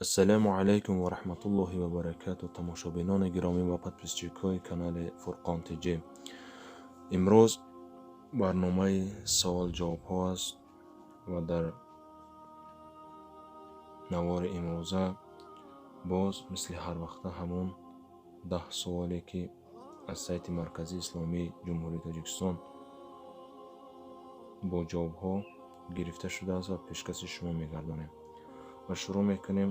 Ассалому алайкум ва раҳматуллоҳи ва баракату, тамошобинони гиромӣ ва подписчикҳои канали Фурқон ТЖ. Имрӯз барномаи савол-ҷавобҳо аст ва дар навори имрӯза боз мисли ҳарвақта ҳамон 10 суоле, ки аз сайти Марказии Исломии Ҷумҳурии Тоҷикистон бо ҷавобҳо гирифта шудааст ва пешкаши шумо мегардонем. Ва шурӯъ мекунем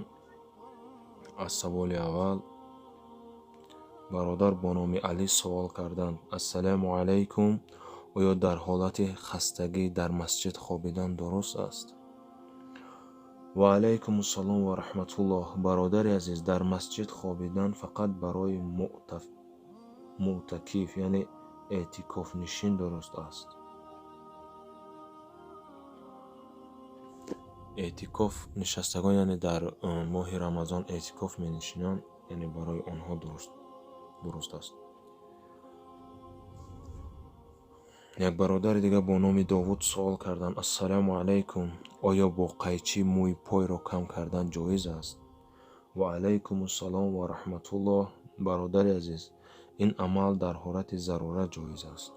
аз саволи аввал. Бародар бо номи Алӣ суол карданд: Ассалому алайкум, оё дар ҳолати хастагӣ дар масҷид хобидан дуруст аст? Ва алайкум ассалом ва раҳматуллоҳ. Бародари азиз, дар масҷид хобидан фақат барои мӯътакиф, яъне эътикофнишин дуруст аст. Эътикоф нишастагон, яъне дар моҳи Рамазон эътикоф менишинанд, яъне барои онҳо дуруст аст. Як бародари дигар бо номи Довуд суол карданд: Ассалому алайкум, оё бо қайчӣ мӯи пойро кам кардан ҷоиз аст? Ва алайкум ассалом ва раҳматуллоҳ. Бародари азиз, ин амал дар ҳолати зарурат ҷоиз аст.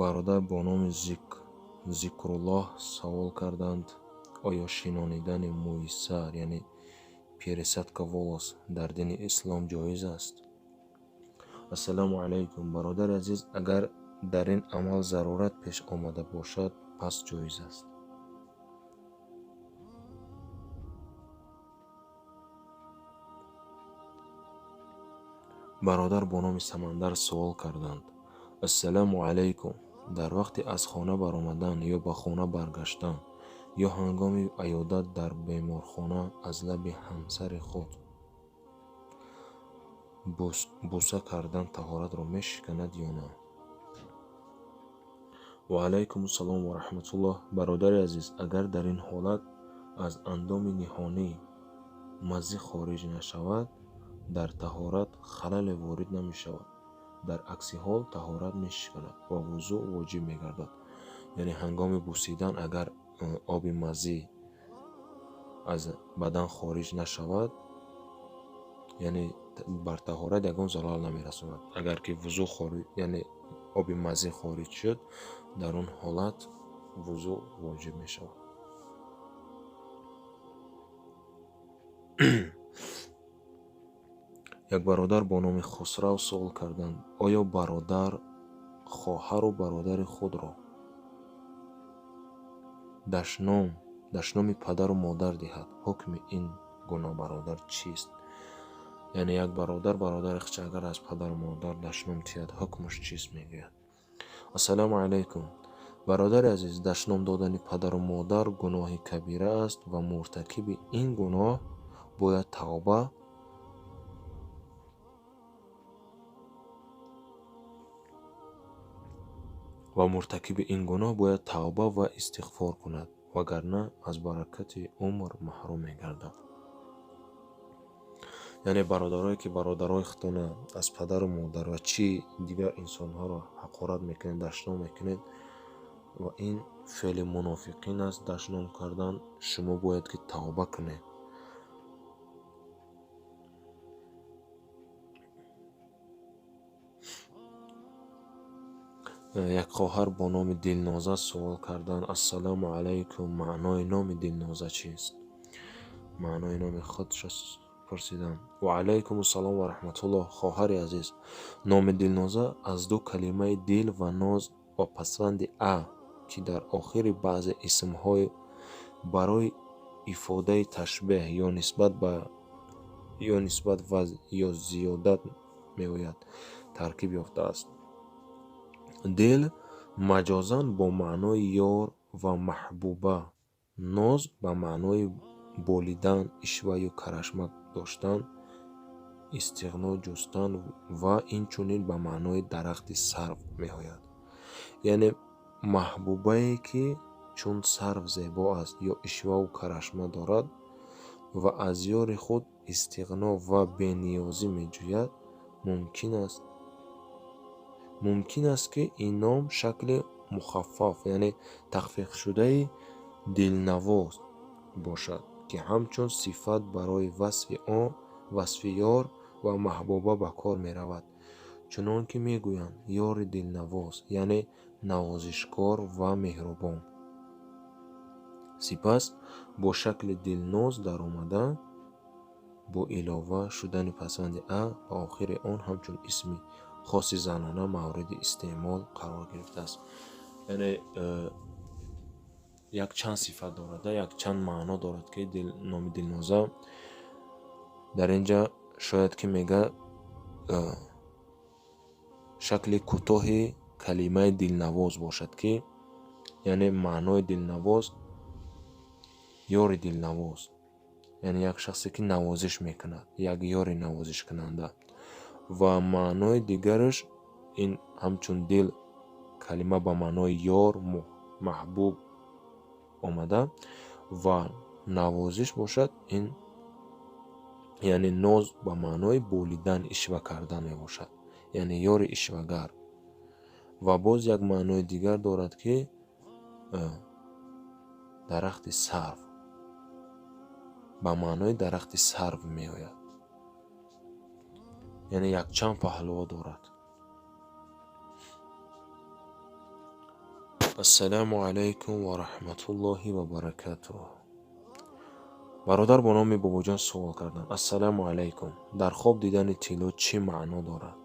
Бародар бо номи Зикруллоҳ савол карданд: оё шинонидани мӯи сар, яъне пересадка волос, дар дини ислом ҷоиз аст? Ассалому алайкум, бародари азиз, агар дар ин амал зарурат пеш омада бошад, пас ҷоиз аст. Бародар бо номи Самандар суол карданд: Ассалому алайкум, дар вақти аз хона баромадан ё ба хона баргаштан ё ҳангоми аёдат дар беморхона аз лаби ҳамсари худ буса кардан таҳоратро мешиканад ё на? Ва алайкум ассалом ва раҳматуллоҳ. Бародари азиз, агар дар ин ҳолат аз андоми ниҳонӣ мазӣ хориҷ нашавад, дар таҳорат халале ворид намешавад. Дар акси ҳол таҳорат мешиканад ва вузӯ воҷиб мегардад. Яъне ҳангоми бусидан агар оби мазӣ аз бадан хориҷ нашавад, яъне бар таҳорат ягон залал намерасонад. Агар ки вузӯ хориҷ, яъне оби мазӣ хориҷ шуд, дар он ҳолат вузӯ воҷиб мешавад. Як бародар бо номи Хусрав суол карданд: оё бародар хоҳару бародари худро дашноми падару модар диҳад, ҳукми ин гуна бародар чист? Яъне як бародар бародари худш агар аз падару модар дашном диҳад, ҳукмаш чист, мегӯяд. Ассалому алайкум, бародари азиз, дашном додани падару модар гуноҳи кабира аст ва муртакиби ин гуноҳ бояд тавба ва истиғфор кунад, вагарна аз баракати умр маҳрум мегардад. Яъне бародарое ки бародарои худтона аз падару модар ва чӣ дигар инсонҳоро ҳақорат мекунед, дашном мекунед, ва ин феъли мунофиқин аст дашном кардан, шумо бояд ки тавба кунед. Як хоҳар бо номи Дилноза суол карданд: Ассалому алайкум, маънои номи Дилноза чист? Маънои номи худша пурсиданд. Ва алайкум ассалом ва раҳматуллоҳ. Хоҳари азиз, номи Дилноза аз ду калимаи дил ва ноз ва пасванди а, ки дар охири баъзе исмҳои барои ифодаи ташбеҳ ё нисбат ба ё нисбат ва ё зиёдат меояд, таркиб ёфтааст. Дил маҷозан бо маънои ёр ва маҳбуба, ноз ба маънои болидан, ишваю карашма доштан, истиғно ҷустан ва инчунин ба маънои дарахти сарв меояд. Яъне маҳбубае, ки чун сарв зебо аст ё ишваву карашма дорад ва аз ёри худ истиғно ва бениёзӣ меҷӯяд, мумкин аст Мумкин аст, ки ин ном шакли мухаффаф, яъне тахфифшудаи дилнавоз бошад, ки ҳамчун сифат барои васфи ёр ва маҳбуба ба кор меравад. Чунон ки мегӯянд, ёри дилнавоз, яъне навозишкор ва меҳрубон. Сипас бо шакли дилноз даромада, бо илова шудани пасванди а ба охири он ҳамчун исми хоси занона мавриди истеъмол қарор гирифтааст. Яъне якчанд сифат дорад, якчанд маъно дорад, ки номи Дилноза дар ин ҷа шояд ки мега шакли кӯтоҳи калимаи дилнавоз бошад, ки яъне маънои дилнавоз ёри дилнавоз, яъне як шахсе ки навозиш мекунад, як ёри навозишкунанда. Ва маънои дигараш ин ҳамчун дил калима ба маънои ёр, маҳбуб омада ва навозиш бошад, ин яъне ноз ба маънои болидан, ишва кардан мебошад, яъне ёри ишвагар. Ва боз як маънои дигар дорад, ки дарахти сарв, ба маънои дарахти сарв меояд, яъне якчанд паҳлӯҳо дорад. Ассалому алайкум ва раҳматуллоҳи ва баракатуҳ. Бародар бо номи Бобоҷон суол карданд: Ассалому алайкум, дар хоб дидани тилло чӣ маъно дорад?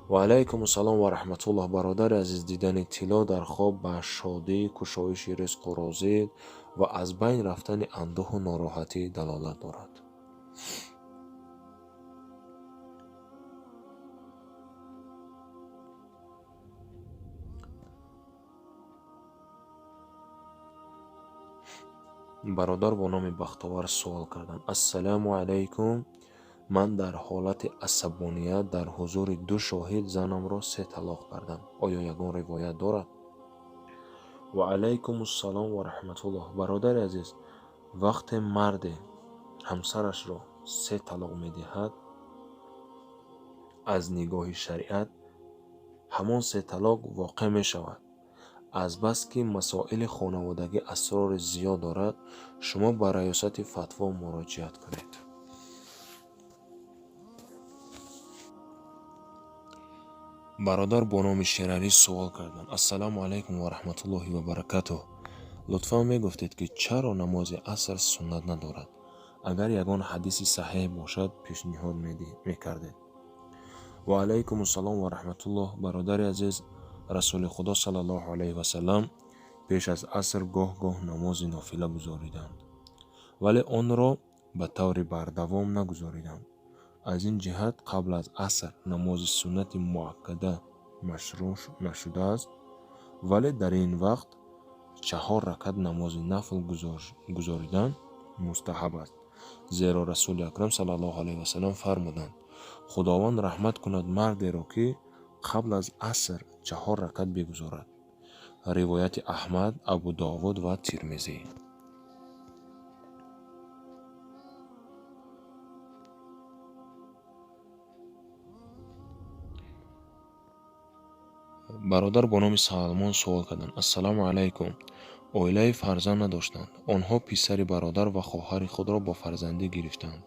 Ва алайкум ассалом ва раҳматуллоҳ. Бародари азиз, дидани тилло дар хоб ба шодӣ, кушоиши ризқу розӣ ва аз байн рафтани андӯҳу нороҳатӣ далолат дорад. Бародар бо номи Бахтовар суол карданд: Ассалому алайкум, ман дар ҳолати асабоният дар ҳузури ду шоҳид занамро 3 талоқ кардам. Оё ягон ривоят дорад? Ва алайкум ассалом ва раҳматуллоҳ. Бародари азиз, вақте марде ҳамсарашро 3 талоқ медиҳад, аз нигоҳи шариат ҳамон 3 талоқ воқеъ мешавад. Азбаски масоили хонаводагӣ асрори зиёд дорад, шумо ба раёсати фатво муроҷиат кунед. Бародар бо номи Шералӣ суол карданд: Ассалому алайкум ва раҳматуллоҳи ва баракатуҳ. Лутфан мегуфтед, ки чаро намози аср суннат надорад? Агар ягон ҳадиси саҳеҳ бошад, пешниҳод мекардед. Ва алайкум ассалом ва раҳматуллоҳ. Бародари азиз, Расули Худо саллаллоҳу алайҳи васаллам пеш аз аср гоҳ-гоҳ намози нофила гузориданд, вале онро ба таври бардавом нагузориданд. Аз ин ҷиҳат қабл аз аср намози суннати муаккада машрӯъ нашудааст, вале дар ин вақт 4 ракат намози нафл гузоридан мустаҳаб аст. Зеро Расули Акрам саллаллоҳу алайҳи васаллам фармуданд: Худованд раҳмат кунад мардеро, ки қабл аз аср 4 ракат бигузорад. Ривояти Аҳмад, Абу Довуд ва Тирмизӣ. Бародар бо номи Салмон суол карданд: Ассалому алайкум. Оилаи фарзанд надоштанд. Онҳо писари бародар ва хоҳари худро бо фарзандӣ гирифтанд.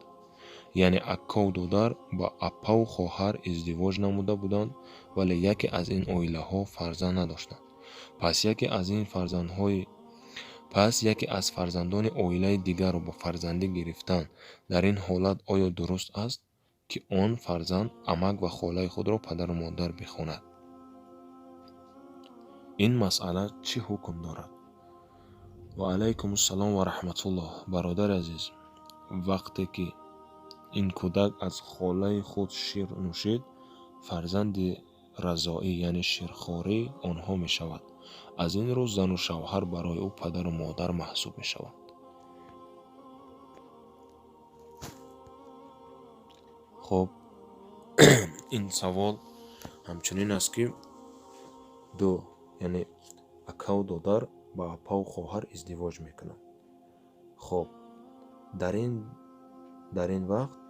Яъне аккаву додар ба аппаву хоҳар издивоҷ намуда буданд, вале яке аз ин оилаҳо фарзанд надоштанд. Пас яке аз фарзандони оилаи дигарро бо фарзандӣ гирифтан дар ин ҳолат оё дуруст аст, ки он фарзанд амак ва холаи худро падару модар бихонад? Ин масъала чӣ ҳукм дорад? Ва алайкум ассалом ва раҳматуллоҳ. Бародари азиз, вақте ки ин кӯдак аз холаи худ шир нӯшид, фарзанди разоӣ, яъне ширхорӣ онҳо мешавад. Аз ин рӯ зану шавҳар барои ӯ падару модар маҳсуб мешаванд. Хоб, ин савол ҳамчунин аст, ки ду, яъне акаву додар ба аппаву хоҳар издивоҷ мекунанд. Хоб, дар ин вақт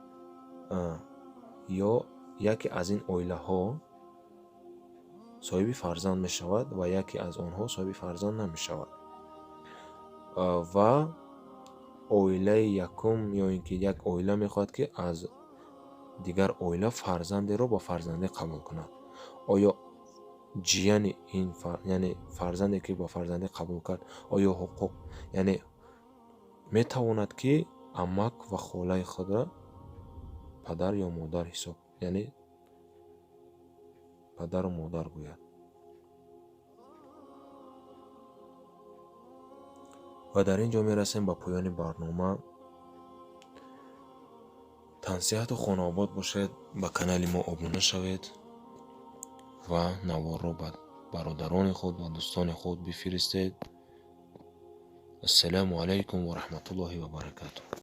ё яке аз ин оилаҳо Соҳиби фарзанд мешавад ва яке аз онҳо соҳиби фарзанд намешавад. Ва оилаи якум ё ин ки як оила мехоҳад, ки аз дигар оила фарзандеро ба фарзандӣ қабул кунад. Оё ҷияни ин, яъне фарзанде, ки ба фарзандӣ қабул кард, оё ҳуқуқ, яъне метавонад, ки амак ва холаи худро падар ё модар ҳисоб, яъне падару модар гӯяд? Ва дар ин ҷо мерасем ба поёни барнома. Тансиҳату хонаобод бошед, ба канали мо обуна шавед ва наворро ба бародарони худ ва дӯстони худ бифиристед. Ассалому алайкум ва раҳматуллоҳи ва баракатуҳ.